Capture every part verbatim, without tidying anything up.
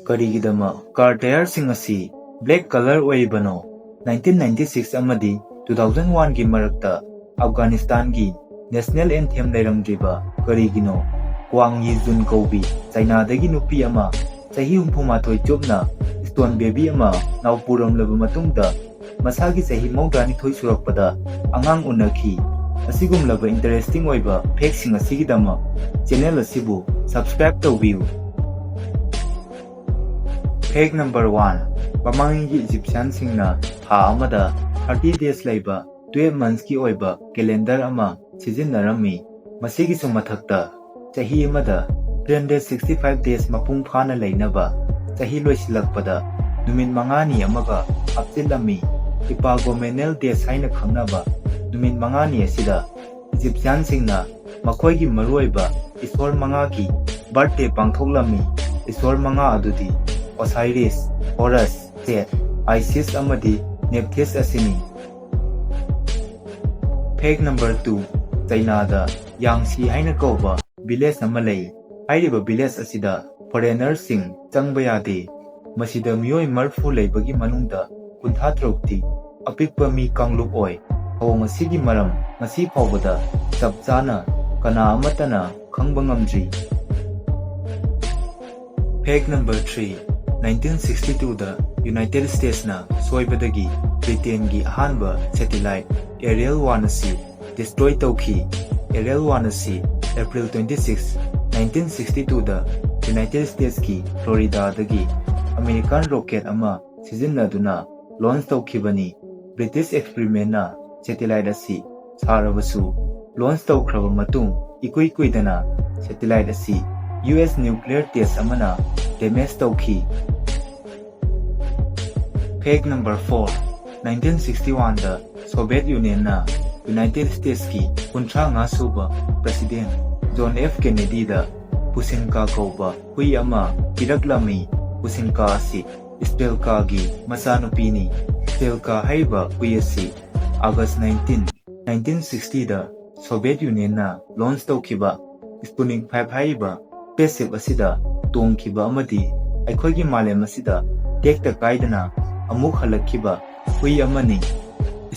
ꯀꯔꯤꯒꯤꯗꯃꯛ car tyreꯁꯤꯡ ꯑꯁꯤ black colour ꯑꯣꯏꯔꯤꯕꯅꯣ? nineteen ninety six ꯑꯃꯗꯤ two thousand oneꯒꯤ ꯃꯔꯛꯇ ꯑꯐꯒꯥꯅꯤꯁꯇꯥꯟꯒꯤ national anthem ꯂꯩꯔꯝꯗ꯭ꯔꯤꯕ ꯀꯔꯤꯒꯤꯅꯣ? ꯋꯥꯡ ꯌꯤꯖꯨꯟ ꯀꯧꯕꯤ ꯆꯥꯏꯅꯥꯗꯒꯤ ꯅꯨꯄꯤ ꯑꯃ ꯆꯍꯤ ꯍꯨꯝꯐꯨ ꯃꯥꯊꯣꯏ ꯆꯨꯞꯅ stone baby ꯑꯃ ꯅꯥꯎ ꯄꯨꯔꯝꯂꯕ ꯃꯇꯨꯡꯗ ꯃꯁꯥꯒꯤ ꯆꯍꯤ ꯃꯧꯗ꯭ꯔꯥꯅꯤꯊꯣꯏ ꯁꯨꯔꯛꯄꯗ ꯑꯉꯥꯡ ꯎꯅꯈꯤ꯫ ꯑꯁꯤꯒꯨꯝꯂꯕ interesting ꯑꯣꯏꯕ factꯁꯤꯡ ꯑꯁꯤꯒꯤꯗꯃꯛ channel ꯑꯁꯤꯕꯨ subscribe ꯇꯧꯕꯤꯌꯨ꯫ Fact number one, ꯃꯃꯥꯡꯉꯩꯒꯤ Egyptianꯁꯤꯡꯅ ꯊꯥ ꯑꯃꯗ thirty days ꯂꯩꯕ twelve monthsꯀꯤ ꯑꯣꯏꯕ calendar ꯑꯃ ꯁꯤꯖꯤꯟꯅꯔꯝꯃꯤ꯫ ꯃꯁꯤꯒꯤꯁꯨ ꯃꯊꯛꯇ, ꯆꯍꯤ ꯑꯃꯗ three hundred sixty five days ꯃꯄꯨꯡ ꯐꯥꯅ ꯂꯩꯅꯕ ꯆꯍꯤ ꯂꯣꯏꯁꯤꯜꯂꯛꯄꯗ ꯅꯨꯃꯤꯠ ꯃꯉꯥꯅꯤ ꯑꯃꯒ ꯍꯥꯞꯆꯤꯜꯂꯝꯃꯤ꯫ Epagomenal days ꯍꯥꯏꯅ ꯈꯪꯅꯕ ꯅꯨꯃꯤꯠ ꯃꯉꯥꯅꯤ ꯑꯁꯤꯗ Egyptianꯁꯤꯡꯅ ꯃꯈꯣꯏꯒꯤ ꯃꯔꯨꯑꯣꯏꯕ ꯏꯁꯣꯔ ꯃꯉꯥꯒꯤ birthday ꯄꯥꯡꯊꯣꯛꯂꯝꯃꯤ꯫ ꯏꯁꯣꯔ ꯃꯉꯥ ꯑꯗꯨꯗꯤ Osiris, Horus, Set, Isis ꯑꯃꯗꯤ Nephthys ꯑꯁꯤꯅꯤ꯫ Fact number two, ꯆꯥꯏꯅꯥꯗ ꯌꯥꯡꯁꯤ ꯍꯥꯏꯅ ꯀꯧꯕ village ꯑꯃ ꯂꯩ꯫ ꯍꯥꯏꯔꯤꯕ village ꯑꯁꯤꯗ foreignerꯁꯤꯡ ꯆꯪꯕ ꯌꯥꯗꯦ꯫ ꯃꯁꯤꯗ ꯃꯤꯑꯣꯏ ꯃꯔꯤꯐꯨ ꯂꯩꯕꯒꯤ ꯃꯅꯨꯡꯗ ꯀꯨꯟꯊ꯭ꯔꯥ ꯇꯔꯨꯛꯇꯤ ꯑꯄꯤꯛꯄ ꯃꯤ ꯀꯥꯡꯂꯨꯞ ꯑꯣꯏ꯫ ꯊꯧꯑꯣꯡ ꯑꯁꯤꯒꯤ ꯃꯔꯝ ꯉꯁꯤ ꯐꯥꯎꯕꯗ ꯆꯞ ꯆꯥꯅ ꯀꯅꯥ ꯑꯃꯠꯇꯅ ꯈꯪꯕ ꯉꯝꯗ꯭ꯔꯤ꯫ Fact number three, nineteen sixty twoda United Statesꯅ ꯁꯣꯏꯕꯗꯒꯤ Britainꯒꯤ ꯑꯍꯥꯟꯕ satellite Ariel one ꯑꯁꯤ destroy ꯇꯧꯈꯤ꯫ Ariel one ꯑꯁꯤ April twenty six, nineteen sixty twoda United Statesꯀꯤ Floridaꯗꯒꯤ American rocket ꯑꯃ ꯁꯤꯖꯤꯟꯅꯗꯨꯅ launch ꯇꯧꯈꯤꯕꯅꯤ꯫ British experimentꯅ satellite ꯑꯁꯤ ꯁꯥꯔꯕꯁꯨ, launch ꯇꯧꯈ꯭ꯔꯕ ꯃꯇꯨꯡ ꯏꯀꯨꯏ ꯀꯨꯏꯗꯅ satellite ꯑꯁꯤ US nuclear test ꯑꯃꯅ damage ꯇꯧꯈꯤ꯫ Fact number four, nineteen sixty oneꯗ Soviet Unionꯅ United Statesꯀꯤ ꯀꯨꯟꯊ꯭ꯔꯥ ꯃꯉꯥ ꯁꯨꯕ President John F Kennedyꯗ Pusenka ꯀꯧꯕ ꯍꯨꯏ ꯑꯃ ꯄꯤꯔꯛꯂꯝꯃꯤ꯫ Pusenka ꯑꯁꯤ Strelkaꯒꯤ ꯃꯆꯥꯅꯨꯄꯤꯅꯤ꯫ Strelka ꯍꯥꯏꯔꯤꯕ ꯍꯨꯏ ꯑꯁꯤ August nineteen, nineteen sixtyꯗ Soviet Unionꯅ launch ꯇꯧꯈꯤꯕ Sputnik five ꯍꯥꯏꯔꯤꯕ spaceship ꯑꯁꯤꯗ ꯇꯣꯡꯈꯤꯕ ꯑꯃꯗꯤ ꯑꯩꯈꯣꯏꯒꯤ ꯃꯥꯂꯦꯝ ꯑꯁꯤꯗ ꯇꯦꯛꯇ ꯀꯥꯏꯗꯅ ꯑꯃꯨꯛ ꯍꯜꯂꯛꯈꯤꯕ ꯍꯨꯏ ꯑꯃꯅꯤ꯫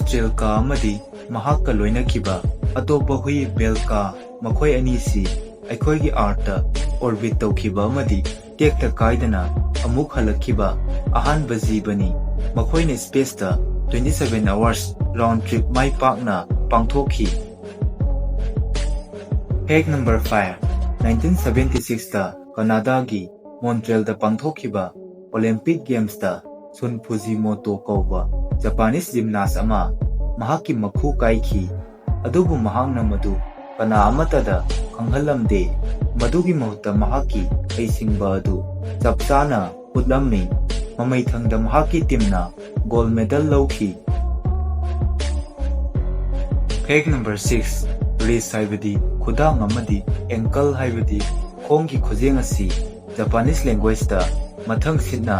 ꯁ꯭ꯇ꯭ꯔꯦꯜꯀꯥ ꯑꯃꯗꯤ ꯃꯍꯥꯛꯀ ꯂꯣꯏꯅꯈꯤꯕ ꯑꯇꯣꯞꯄ ꯍꯨꯏ ꯕꯦꯜꯀꯥ, ꯃꯈꯣꯏ ꯑꯅꯤꯁꯤ ꯑꯩꯈꯣꯏꯒꯤ ꯑꯥꯔꯊꯇ ꯑꯣꯔꯕꯤꯠ ꯇꯧꯈꯤꯕ ꯑꯃꯗꯤ ꯇꯦꯛꯇ ꯀꯥꯏꯗꯅ ꯑꯃꯨꯛ ꯍꯜꯂꯛꯈꯤꯕ ꯑꯍꯥꯟꯕ ꯖꯤꯕꯅꯤ꯫ ꯃꯈꯣꯏꯅ ꯁ꯭ꯄꯦꯁꯇ twenty seven hours round trip ꯃꯥꯏ ꯄꯥꯛꯅ ꯄꯥꯡꯊꯣꯛꯈꯤ꯫ Fact number five, nineteen seventy sixꯇ ꯀꯅꯥꯗꯥꯒꯤ ꯃꯣꯟꯇ꯭ꯔꯦꯜꯗ ꯄꯥꯡꯊꯣꯛꯈꯤꯕ ꯑꯣꯂꯦꯝꯄꯤꯛ ꯒꯦꯝꯁꯇ ꯁꯨꯟ ꯐꯨꯖꯤꯃꯣꯇꯣ ꯀꯧꯕ ꯖꯄꯥꯅꯤꯁ ꯖꯤꯝꯅꯥꯁ ꯑꯃ ꯃꯍꯥꯛꯀꯤ ꯃꯈꯨ ꯀꯥꯏꯈꯤ꯫ ꯑꯗꯨꯕꯨ ꯃꯍꯥꯛꯅ ꯃꯗꯨ ꯀꯅꯥ ꯑꯃꯠꯇꯗ ꯈꯪꯍꯜꯂꯝꯗꯦ꯫ ꯃꯗꯨꯒꯤ ꯃꯍꯨꯠꯇ ꯃꯍꯥꯛꯀꯤ ꯍꯩꯁꯤꯡꯕ ꯑꯗꯨ ꯆꯞ ꯆꯥꯅ ꯎꯠꯂꯝꯃꯤ꯫ ꯃꯃꯩꯊꯪꯗ ꯃꯍꯥꯛꯀꯤ ꯇꯤꯝꯅ ꯒꯣꯜ ꯃꯦꯗꯜ ꯂꯧꯈꯤ꯫ Fact number six, wrist ꯍꯥꯏꯕꯗꯤ ꯈꯨꯗꯥꯡ ꯑꯃꯗꯤ ankle ꯍꯥꯏꯕꯗꯤ ꯈꯣꯡꯒꯤ ꯈꯨꯖꯦꯡ ꯑꯁꯤ ꯖꯄꯥꯅꯤꯁ ꯂꯦꯡꯒ꯭ꯋꯦꯖꯇ ꯃꯊꯪ ꯁꯤꯠꯅ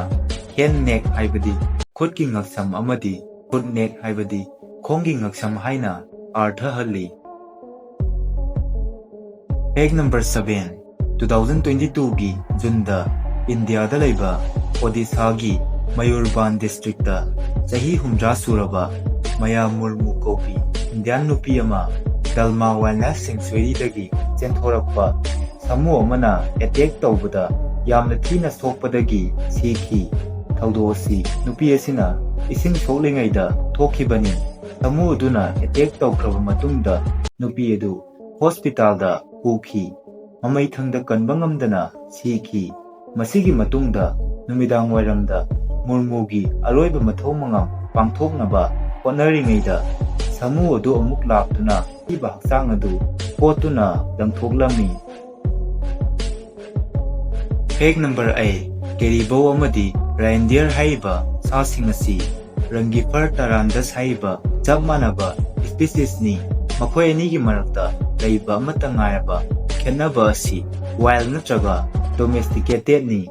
hand neck ꯍꯥꯏꯕꯗꯤ ꯈꯨꯠꯀꯤ ꯉꯛꯁꯝ ꯑꯃꯗꯤ foot neck ꯍꯥꯏꯕꯗꯤ ꯈꯣꯡꯒꯤ ꯉꯛꯁꯝ ꯍꯥꯏꯅ ꯑꯥꯔꯊꯍꯜꯂꯤ꯫ Fact number seven, two thousand twenty twoꯒꯤ ꯖꯨꯟꯗ ꯏꯟꯗꯤꯌꯥꯗ ꯂꯩꯕ ꯑꯣꯗꯤꯁꯥꯒꯤ ꯃꯌꯨꯔꯕꯥꯟ ꯗꯤꯁꯇ꯭ꯔꯤꯛꯇ ꯆꯍꯤ ꯍꯨꯝꯗ꯭ꯔꯥ ꯁꯨꯔꯕ ꯃꯌꯥ ꯃꯨꯔꯃꯨ ꯀꯧꯕꯤ ꯏꯟꯗꯤꯌꯥꯟ ꯅꯨꯄꯤ ꯑꯃ ꯗꯜꯃꯥ ꯋꯥꯏꯜꯗ ꯂꯥꯏꯐ ꯁꯦꯡꯆꯨꯋꯦꯔꯤꯗꯒꯤ ꯆꯦꯟꯊꯣꯔꯛꯄ ꯁꯥꯃꯨ ꯑꯃꯅ ꯑꯦꯇꯦꯛ ꯇꯧꯕꯗ ꯌꯥꯝꯅ ꯊꯤꯅ ꯁꯣꯛꯄꯗꯒꯤ ꯁꯤꯈꯤ꯫ ꯊꯧꯗꯣꯛ ꯑꯁꯤ ꯅꯨꯄꯤ ꯑꯁꯤꯅ ꯏꯁꯤꯡ ꯁꯣꯛꯂꯤꯉꯩꯗ ꯊꯣꯛꯈꯤꯕꯅꯤ꯫ ꯁꯥꯃꯨ ꯑꯗꯨꯅ ꯑꯦꯇꯦꯛ ꯇꯧꯈ꯭ꯔꯕ ꯃꯇꯨꯡꯗ ꯅꯨꯄꯤ ꯑꯗꯨ ꯍꯣꯁꯄꯤꯇꯥꯜꯗ ꯄꯨꯈꯤ꯫ ꯃꯃꯩꯊꯪꯗ ꯀꯟꯕ ꯉꯝꯗꯅ ꯁꯤꯈꯤ꯫ ꯃꯁꯤꯒꯤ ꯃꯇꯨꯡꯗ ꯅꯨꯃꯤꯗꯥꯡ ꯋꯥꯏꯔꯝꯗ ꯃꯨꯔꯃꯨꯒꯤ ꯑꯔꯣꯏꯕ ꯃꯊꯧ ꯃꯉꯝ ꯄꯥꯡꯊꯣꯛꯅꯕ ꯍꯣꯠꯅꯔꯤꯉꯩꯗ ꯁꯥꯃꯨ ꯑꯗꯨ ꯑꯃꯨꯛ ꯂꯥꯛꯇꯨꯅ ꯑꯁꯤꯕ ꯍꯛꯆꯥꯡ ꯑꯗꯨ ꯀꯣꯠꯇꯨꯅ ꯂꯪꯊꯣꯛꯂꯝꯃꯤ꯫ Fact number eight, ꯀꯦꯔꯤꯕꯧ ꯑꯃꯗꯤ reindeer ꯍꯥꯏꯔꯤꯕ ꯁꯥꯁꯤꯡ ꯑꯁꯤ Rangifer tarandus ꯍꯥꯏꯔꯤꯕ ꯆꯞ ꯃꯥꯟꯅꯕ species ꯅꯤ꯫ ꯃꯈꯣꯏ ꯑꯅꯤꯒꯤ ꯃꯔꯛꯇ ꯂꯩꯕ ꯑꯃꯠꯇ ꯉꯥꯏꯔꯕ ꯈꯦꯠꯅꯕ ꯑꯁꯤ wild ꯅꯠꯇ꯭ꯔꯒ domesticated ꯅꯤ꯫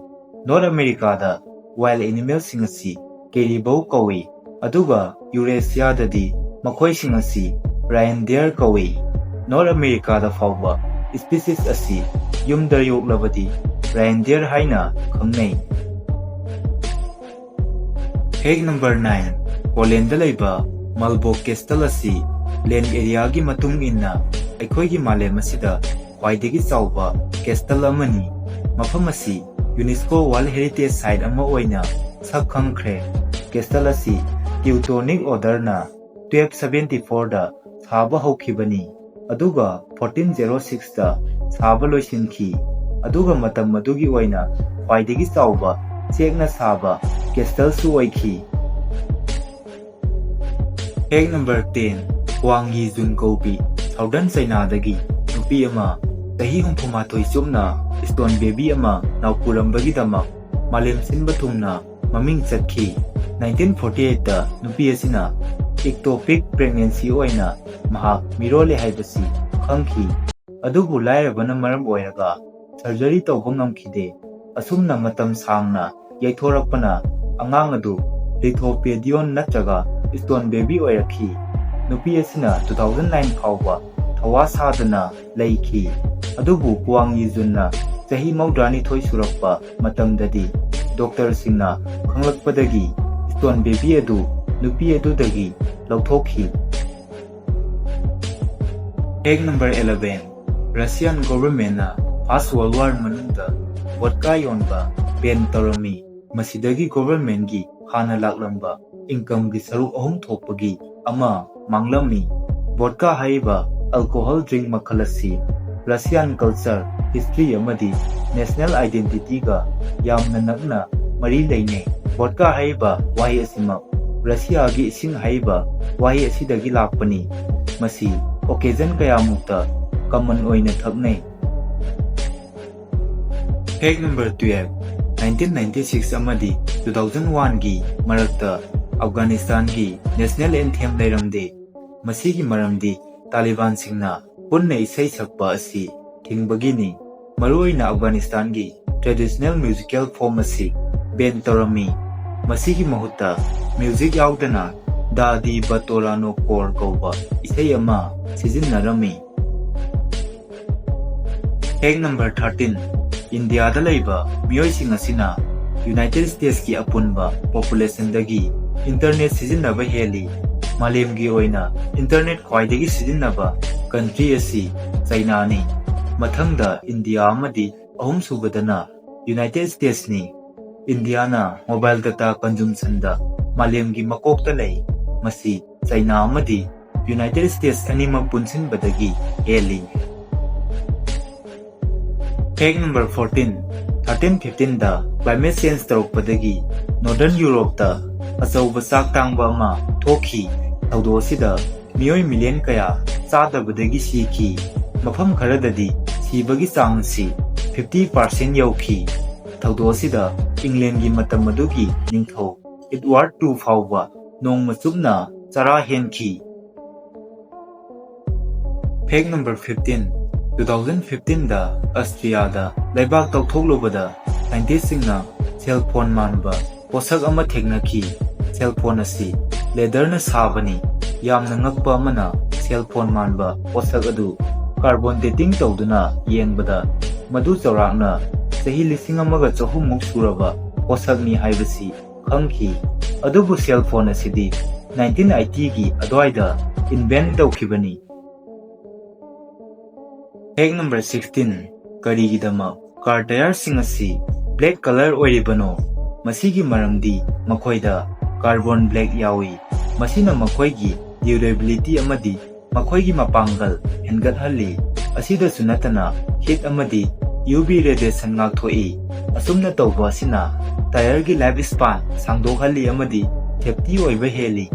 North America ꯗ wild animal ꯁꯤꯡ ꯑꯁꯤ ꯀꯦꯔꯤꯕꯧ ꯀꯧꯏ, ꯑꯗꯨꯒ ꯌꯨꯔꯦꯁꯤꯌꯥꯗꯗꯤ ꯃꯈꯣꯏꯁꯤꯡ ꯑꯁꯤ reindeer ꯀꯧꯏ꯫ North America ꯗ ꯐꯥꯎꯕ species ꯑꯁꯤ ꯌꯨꯝꯗ ꯌꯣꯛꯂꯕꯗꯤ reindeer ꯍꯥꯏꯅ ꯈꯪꯅꯩ꯫ Fact number nine, ꯄꯣꯂꯦꯟꯗ ꯂꯩꯕ ꯃꯜꯕꯣꯛ ꯀꯦꯁꯇꯜ ꯑꯁꯤ ꯂꯦꯟ ꯑꯦꯔꯤꯌꯥꯒꯤ ꯃꯇꯨꯡ ꯏꯟꯅ ꯑꯩꯈꯣꯏꯒꯤ ꯃꯥꯂꯦꯝ ꯑꯁꯤꯗ ꯈ꯭ꯋꯥꯏꯗꯒꯤ ꯆꯥꯎꯕ ꯀꯦꯁꯇꯜ ꯑꯃꯅꯤ꯫ ꯃꯐꯝ ꯑꯁꯤ ꯌꯨꯅꯦꯁꯀꯣ ꯋꯥꯔꯜꯗ ꯍꯦꯔꯤꯇꯦꯖ ꯁꯥꯏꯠ ꯑꯃ ꯑꯣꯏꯅ ꯁꯛ ꯈꯪꯈ꯭ꯔꯦ꯫ ꯀꯦꯁꯇꯜ ꯑꯁꯤ ꯇ꯭ꯌꯨꯇꯣꯅꯤꯛ ꯑꯣꯔꯗꯔꯅ twelve seventy fourꯗ ꯁꯥꯕ ꯍꯧꯈꯤꯕꯅꯤ, ꯑꯗꯨꯒ fourteen zero sixꯇ ꯁꯥꯕ ꯂꯣꯏꯁꯤꯟꯈꯤ, ꯑꯗꯨꯒ ꯃꯇꯝ ꯑꯗꯨꯒꯤ ꯑꯣꯏꯅ ꯈ꯭ꯋꯥꯏꯗꯒꯤ ꯆꯥꯎꯕ ꯆꯦꯛꯅ ꯁꯥꯕ ꯀꯦꯁꯇꯜꯁꯨ ꯑꯣꯏꯈꯤ꯫ Fact number ten, ꯋꯥꯡ ꯌꯤꯖꯨꯟ ꯀꯧꯕꯤ ꯁꯥꯎꯗꯔꯟ ꯆꯩꯅꯥꯗꯒꯤ ꯅꯨꯄꯤ ꯑꯃ ꯆꯍꯤ ꯍꯨꯝꯐꯨ ꯃꯥꯊꯣꯏ ꯆꯨꯞꯅ ꯁ꯭ꯇꯣꯟ ꯕꯦꯕꯤ ꯑꯃ ꯅꯥꯎꯄꯨꯔꯝꯕꯒꯤꯗꯃꯛ ꯃꯥꯂꯦꯝ ꯁꯤꯟꯕ ꯊꯨꯡꯅ ꯃꯃꯤꯡ ꯆꯠꯈꯤ꯫ Nineteen forty eightꯇ ꯅꯨꯄꯤ ꯑꯁꯤꯅ ectopic pregnancy ꯑꯣꯏꯅ ꯃꯍꯥꯛ ꯃꯤꯔꯣꯜꯂꯦ ꯍꯥꯏꯕꯁꯤ ꯈꯪꯈꯤ꯫ ꯑꯗꯨꯕꯨ ꯂꯥꯏꯔꯕꯅ ꯃꯔꯝ ꯑꯣꯏꯔꯒ surgery ꯇꯧꯕ ꯉꯝꯈꯤꯗꯦ꯫ ꯑꯁꯨꯝꯅ ꯃꯇꯝ ꯁꯥꯡꯅ ꯌꯩꯊꯣꯔꯛꯄꯅ ꯑꯉꯥꯡ ꯑꯗꯨ ꯂꯤꯊꯣꯄꯦꯗꯤꯌꯣꯟ ꯅꯠꯇ꯭ꯔꯒ ꯁ꯭ꯇꯣꯟ ꯕꯦꯕꯤ ꯑꯣꯏꯔꯛꯈꯤ꯫ ꯅꯨꯄꯤ ꯑꯁꯤꯅ two thousand nine ꯐꯥꯎꯕ ꯊꯋꯥ ꯁꯥꯗꯅ ꯂꯩꯈꯤ꯫ ꯑꯗꯨꯕꯨ ꯋꯥꯡ ꯌꯤꯖꯨꯟꯅ ꯆꯍꯤ ꯃꯧꯗ꯭ꯔꯥꯅꯤꯊꯣꯏ ꯁꯨꯔꯛꯄ ꯃꯇꯝꯗꯗꯤ ꯗꯣꯛꯇꯔꯁꯤꯡꯅ ꯈꯪꯂꯛꯄꯗꯒꯤ ꯁ꯭ꯇꯣꯟ ꯕꯦꯕꯤ ꯑꯗꯨ ꯅꯨꯄꯤ ꯑꯗꯨꯗꯒꯤ ꯂꯧꯊꯣꯛꯈꯤ꯫ Fact number eleven, Russian governmentꯅ First World War ꯃꯅꯨꯡꯗ ꯚꯣꯗꯀꯥ ꯌꯣꯟꯕ ban ꯇꯧꯔꯝꯃꯤ꯫ ꯃꯁꯤꯗꯒꯤ governmentꯒꯤ ꯍꯥꯟꯅ ꯂꯥꯛꯂꯝꯕ incomeꯒꯤ ꯁꯔꯨꯛ ꯑꯍꯨꯝ ꯊꯣꯛꯄꯒꯤ ꯑꯃ ꯃꯥꯡꯂꯝꯃꯤ꯫ ꯚꯣꯗꯀꯥ ꯍꯥꯏꯔꯤꯕ alcohol drink ꯃꯈꯜ ꯑꯁꯤ Russian culture, history ꯑꯃꯗꯤ national identityꯒ ꯌꯥꯝꯅ ꯅꯛꯅ ꯃꯔꯤ ꯂꯩꯅꯩ꯫ ꯚꯣꯗꯀꯥ ꯍꯥꯏꯔꯤꯕ ꯋꯥꯍꯩ ꯑꯁꯤꯃꯛ ꯔꯁꯤꯌꯥꯒꯤ ꯏꯁꯤꯡ ꯍꯥꯏꯔꯤꯕ ꯋꯥꯍꯩ ꯑꯁꯤꯗꯒꯤ ꯂꯥꯛꯄꯅꯤ꯫ ꯃꯁꯤ occasion ꯀꯌꯥꯃꯨꯛꯇ common ꯑꯣꯏꯅ ꯊꯛꯅꯩ꯫ Fact number twelve, nineteen ninety six ꯑꯃꯗꯤ two thousand oneꯒꯤ ꯃꯔꯛꯇ ꯑꯐꯒꯥꯅꯤꯁꯇꯥꯟꯒꯤ national anthem ꯂꯩꯔꯝꯗꯦ꯫ ꯃꯁꯤꯒꯤ ꯃꯔꯝꯗꯤ ꯇꯥꯂꯤꯕꯥꯟꯁꯤꯡꯅ ꯄꯨꯟꯅ ꯏꯁꯩ ꯁꯛꯄ ꯑꯁꯤ ꯊꯤꯡꯕꯒꯤꯅꯤ꯫ ꯃꯔꯨꯑꯣꯏꯅ ꯑꯐꯒꯥꯅꯤꯁꯇꯥꯟꯒꯤ traditional musical form ꯑꯁꯤ ban ꯇꯧꯔꯝꯃꯤ꯫ ꯃꯁꯤꯒꯤ ꯃꯍꯨꯠꯇ music ꯌꯥꯎꯗꯅ ꯗꯥꯗꯤ ꯕꯇꯣꯔꯥꯅꯣ ꯀꯣꯔ ꯀꯧꯕ ꯏꯁꯩ ꯑꯃ ꯁꯤꯖꯤꯟꯅꯔꯝꯃꯤ꯫ Fact number thirteen, ꯏꯟꯗꯤꯌꯥꯗ ꯂꯩꯕ ꯃꯤꯑꯣꯏꯁꯤꯡ ꯑꯁꯤꯅ ꯌꯨꯅꯥꯏꯇꯦꯗ ꯁ꯭ꯇꯦꯠꯁꯀꯤ ꯑꯄꯨꯟꯕ ꯄꯣꯄꯨꯂꯦꯁꯟꯗꯒꯤ ꯏꯟꯇꯔꯅꯦꯠ ꯁꯤꯖꯤꯟꯅꯕ ꯍꯦꯜꯂꯤ꯫ ꯃꯥꯂꯦꯝꯒꯤ ꯑꯣꯏꯅ ꯏꯟꯇꯔꯅꯦꯠ ꯈ꯭ꯋꯥꯏꯗꯒꯤ ꯁꯤꯖꯤꯟꯅꯕ ꯀꯟꯇ꯭ꯔꯤ ꯑꯁꯤ ꯆꯩꯅꯥꯅꯤ꯫ ꯃꯊꯪꯗ ꯏꯟꯗꯤꯌꯥ ꯑꯃꯗꯤ ꯑꯍꯨꯝꯁꯨꯕꯗꯅ ꯌꯨꯅꯥꯏꯇꯦꯗ ꯁ꯭ꯇꯦꯠꯁꯅꯤ꯫ ꯏꯟꯗꯤꯌꯥꯅ ꯃꯣꯕꯥꯏꯜ ꯗꯇꯥ ꯀꯟꯖꯨꯝꯁꯟꯗ ꯃꯥꯂꯦꯝꯒꯤ ꯃꯀꯣꯛꯇ ꯂꯩ꯫ ꯃꯁꯤ ꯆꯩꯅꯥ ꯑꯃꯗꯤ ꯌꯨꯅꯥꯏꯇꯦꯗ ꯁ꯭ꯇꯦꯠꯁ ꯑꯅꯤꯃꯛ ꯄꯨꯟꯁꯤꯟꯕꯗꯒꯤ ꯍꯦꯜꯂꯤ꯫ ꯐꯦꯛ ꯅꯝꯕꯔ ꯐꯣꯔꯇꯤꯟ, ꯊꯥꯔꯇꯤꯟ ꯐꯤꯐꯇꯤꯟꯗ ꯀ꯭ꯂꯥꯏꯃꯦꯠ ꯆꯦꯟꯖ ꯇꯧꯔꯛꯄꯗꯒꯤ ꯅꯣꯔꯗꯔꯟ ꯌꯨꯔꯣꯞꯇ ꯑꯆꯧꯕ ꯆꯥꯛ ꯇꯥꯡꯕ ꯑꯃ ꯊꯣꯛꯈꯤ꯫ ꯊꯧꯗꯣꯛ ꯑꯁꯤꯗ ꯃꯤꯑꯣꯏ ꯃꯤꯂꯤꯌꯟ ꯀꯌꯥ ꯆꯥꯗꯕꯗꯒꯤ ꯁꯤꯈꯤ꯫ ꯃꯐꯝ ꯈꯔꯗꯗꯤ ꯁꯤꯕꯒꯤ ꯆꯥꯡ ꯑꯁꯤ ꯐꯤꯐꯇꯤ ꯄꯥꯔꯁꯦꯟ ꯌꯧꯈꯤ꯫ ꯊꯧꯗꯣꯛ ꯑꯁꯤꯗ ꯏꯪꯂꯦꯟꯒꯤ ꯃꯇꯝ ꯑꯗꯨꯒꯤ ꯅꯤꯡꯊꯧ ꯏꯗꯋꯥꯔꯗ ꯇꯨ ꯐꯥꯎꯕ ꯅꯣꯡꯃ ꯆꯨꯞꯅ ꯆꯔꯥ ꯍꯦꯟꯈꯤ꯫ ꯐꯦꯛ ꯅꯝꯕꯔ ꯐꯤꯐꯇꯤꯟ, ꯇꯨ ꯊꯥꯎꯖꯟ ꯐꯤꯐꯇꯤꯟꯗ ꯑꯁꯇ꯭ꯔꯤꯌꯥꯗ ꯂꯩꯕꯥꯛ ꯇꯧꯊꯣꯛꯂꯨꯕꯗ ꯁꯥꯏꯟꯇꯤꯁꯁꯤꯡꯅ ꯁꯦꯜ ꯐꯣꯟ ꯃꯥꯟꯕ ꯄꯣꯠꯁꯛ ꯑꯃ ꯊꯦꯡꯅꯈꯤ꯫ ꯁꯦꯜ ꯐꯣꯟ ꯑꯁꯤ ꯂꯦꯗꯔꯅ ꯁꯥꯕꯅꯤ꯫ ꯌꯥꯝꯅ ꯉꯛꯄ ꯑꯃꯅ, ꯁꯦꯜ ꯐꯣꯟ ꯃꯥꯟꯕ ꯄꯣꯠꯁꯛ ꯑꯗꯨ ꯀꯥꯔꯕꯣꯟ ꯗꯦꯇꯤꯡ ꯇꯧꯗꯨꯅ ꯌꯦꯡꯕꯗ, ꯃꯗꯨ ꯆꯥꯎꯔꯥꯛꯅ ꯆꯍꯤ ꯂꯤꯁꯤꯡ ꯑꯃꯒ ꯆꯍꯨꯝꯃꯨꯛ ꯁꯨꯔꯕ ꯄꯣꯠꯁꯛꯅꯤ ꯍꯥꯏꯕꯁꯤ ꯈꯪꯈꯤ꯫ ꯑꯗꯨꯕꯨ ꯁꯦꯜ ꯐꯣꯟ ꯑꯁꯤꯗꯤ ꯅꯥꯏꯟꯇꯤꯟ ꯑꯥꯏꯇꯤꯒꯤ ꯑꯗꯨꯋꯥꯏꯗ ꯏꯟꯚꯦꯟꯠ ꯇꯧꯈꯤꯕꯅꯤ꯫ ꯐꯦꯛ ꯅꯝꯕꯔ ꯁꯤꯛꯁꯇꯤꯟ, ꯀꯔꯤꯒꯤꯗꯃꯛ ꯀꯥꯔ ꯇꯌꯥꯔꯁꯤꯡ ꯑꯁꯤ ꯕ꯭ꯂꯦꯛ ꯀꯂꯔ ꯑꯣꯏꯔꯤꯕꯅꯣ? ꯃꯁꯤꯒꯤ ꯃꯔꯝꯗꯤ ꯃꯈꯣꯏꯗ ꯀꯥꯔꯕꯣꯟ ꯕ꯭ꯂꯦꯛ ꯌꯥꯎꯏ꯫ ꯃꯁꯤꯅ ꯃꯈꯣꯏꯒꯤ ꯗ꯭ꯌꯨꯔꯦꯕꯤꯂꯤꯇꯤ ꯑꯃꯗꯤ ꯃꯈꯣꯏꯒꯤ ꯃꯄꯥꯡꯒꯜ ꯍꯦꯟꯒꯠꯍꯜꯂꯤ꯫ ꯑꯁꯤꯗꯁꯨ ꯅꯠꯇꯅ, ꯍꯤꯠ ꯑꯃꯗꯤ ꯌꯨ ꯚꯤ ꯔꯦꯗꯤꯌꯦꯁꯟ ꯉꯥꯛꯊꯣꯛꯏ꯫ ꯑꯁꯨꯝꯅ ꯇꯧꯕ ꯑꯁꯤꯅ ꯇꯌꯔꯒꯤ ꯂꯥꯏꯐ ꯁ꯭ꯄꯥꯟ ꯁꯥꯡꯗꯣꯛꯍꯜꯂꯤ ꯑꯃꯗꯤ ꯁꯦꯐꯇꯤ ꯑꯣꯏꯕ ꯍꯦꯜꯂꯤ꯫